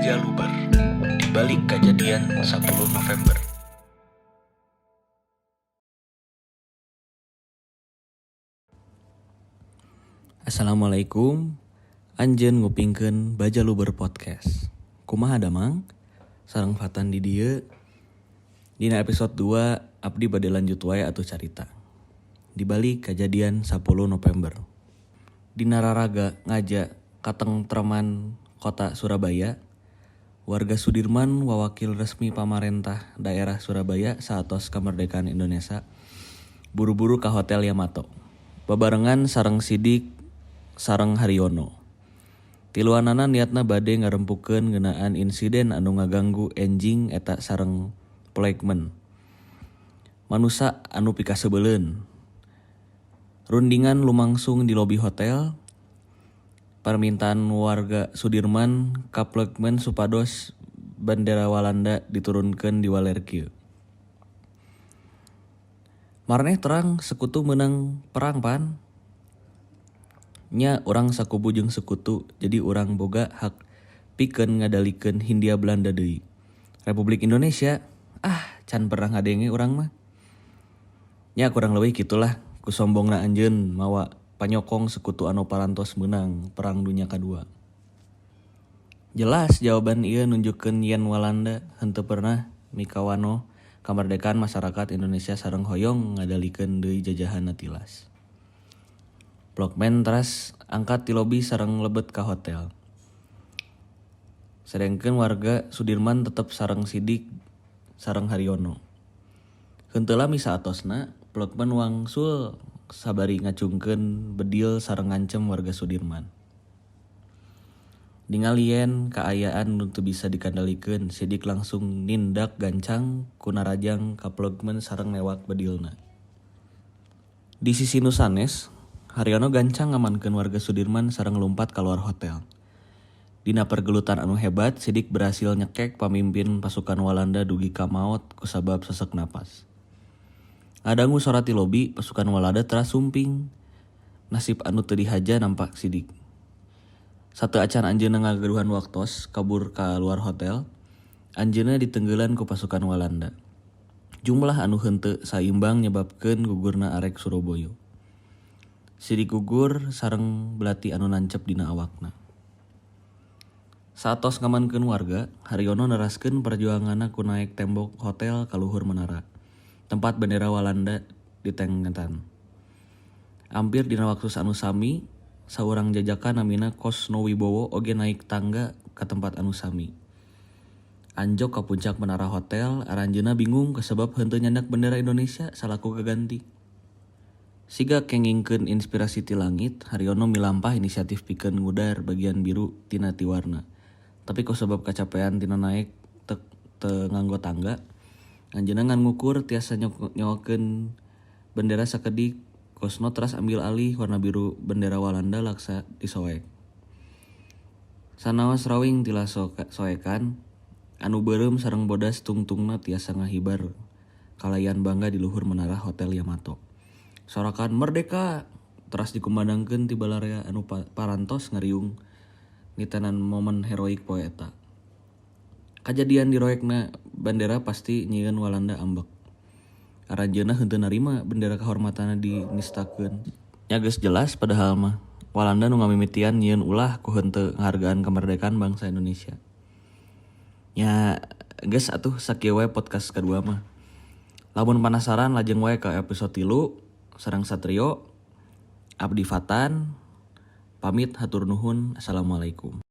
Baja Luber, di balik kajadian 10 November. Assalamualaikum, anjeun ngupingkeun Baja Luber Podcast. Kumaha damang? Sareng Fatan di dieu. Dina episode 2 abdi bade lanjut wae atuh carita. Di balik kajadian 10 November. Dina raraga ngaja katengtreman kota Surabaya, warga Sudirman wawakil resmi pamarentah daerah Surabaya saatos kemerdekaan Indonesia buru-buru ka Hotel Yamato. Babarengan sareng Sidik sareng Haryono. Tiluanana niatna bade ngarempukeun ngeunaan insiden anu ngaganggu enjing eta sareng Ploegman. Manusa anu pikasebeleun. Rundingan lumangsung di lobi hotel. Permintaan warga Sudirman ka Ploegman supados bendera Walanda diturunkeun di waler kieu. Maraneh terang sekutu meunang perang pan? Nya urang sakubu jeung sekutu jadi urang boga hak pikeun ngadalikeun Hindia Belanda deui. Republik Indonesia, ah can pernah ngadenge urang mah. Nya kurang leuwih kitulah kusombongna anjeun mawa panyokong sekutu anu parantos meunang Perang Dunya Kadua. Jelas jawaban ieu nunjukkeun yen Walanda henteu pernah mikawanoh kamerdekaan masyarakat Indonesia sareng hoyong ngadalikeun deui jajahanna tilas. Ploegman teras angkat ti lobi sareng lebet ka hotel. Sedengkeun warga Sudirman tetep sareng Sidik sareng Haryono. Henteu lami saatosna, Ploegman wangsul sabari ngacungkeun bedil sareng ngancem warga Sudirman. Ningali yen kaayaan nu teu bisa dikandalikeun, Sidik langsung nindak gancang ku narajang ka Ploegman sareng newak bedilna. Di sisi nu sanes, Haryono gancang ngamankeun warga Sudirman sareng lumpat kaluar hotel. Dina pergelutan anu hebat, Sidik berhasil nyekek pamimpin pasukan Walanda dugi ka maot kusabab sesek napas. Ngadangu sora ti lobi, pasukan Walanda teras sumping. Nasib anu teu dihaja nampak Sidik. Sateu acan anjeunna ngagaduhan waktos kabur ka luar hotel, anjeunna ditenggeulan ku pasukan Walanda. Jumlah anu henteu saimbang nyebabkeun gugurna arek Suroboyo. Sidik gugur sareng belati anu nancep dina awakna. Saatos ngamankeun warga, Haryono neraskeun perjuanganna ku naek tembok hotel ka luhur menara, tempat bendera Walanda ditengetan. Ampir dina waktu anu sami, saurang jajaka namina Koesno Wibowo oge naik tangga ka tempat anu sami. Anjog ka puncak menara hotel, aranjeunna bingung kusabab henteu nyandak bendera Indonesia salaku gaganti. Siga kengingkeun inspirasi ti langit, Haryono milampah inisiatif pikeun ngudar bagian biru tina tiwarna. Tapi kusabab kacapean tina naek teu nganggo tangga, anjeunna ngan ngukur tiasa nyokeun bendera sakedik. Koesno teras ambil alih warna biru bendera Walanda laksa disoek. Sanaos rawing tila soekan, anu beureum sareng bodas tungtungna tiasa ngahibar kalayan bangga di luhur menara Hotel Yamato. Sorakan merdeka teras dikumandangkeun ti balarea anu parantos ngariung nitenan momen heroik poe eta. Kajadian diroekna bendera pasti nyieun Walanda ambek. Aranjeunna henteu narima bendera kahormatanna dinistakeun. Nya geus jelas padahal mah Walanda nu ngamimitian nyieun ulah ku henteu ngahargaan kemerdekaan bangsa Indonesia. Nya geus atuh sakieu wae podcast kadua mah. Lamun panasaran lajeng wae ka episode 3 sareng Satrio, Abdi Fatan, pamit hatur nuhun, assalamualaikum.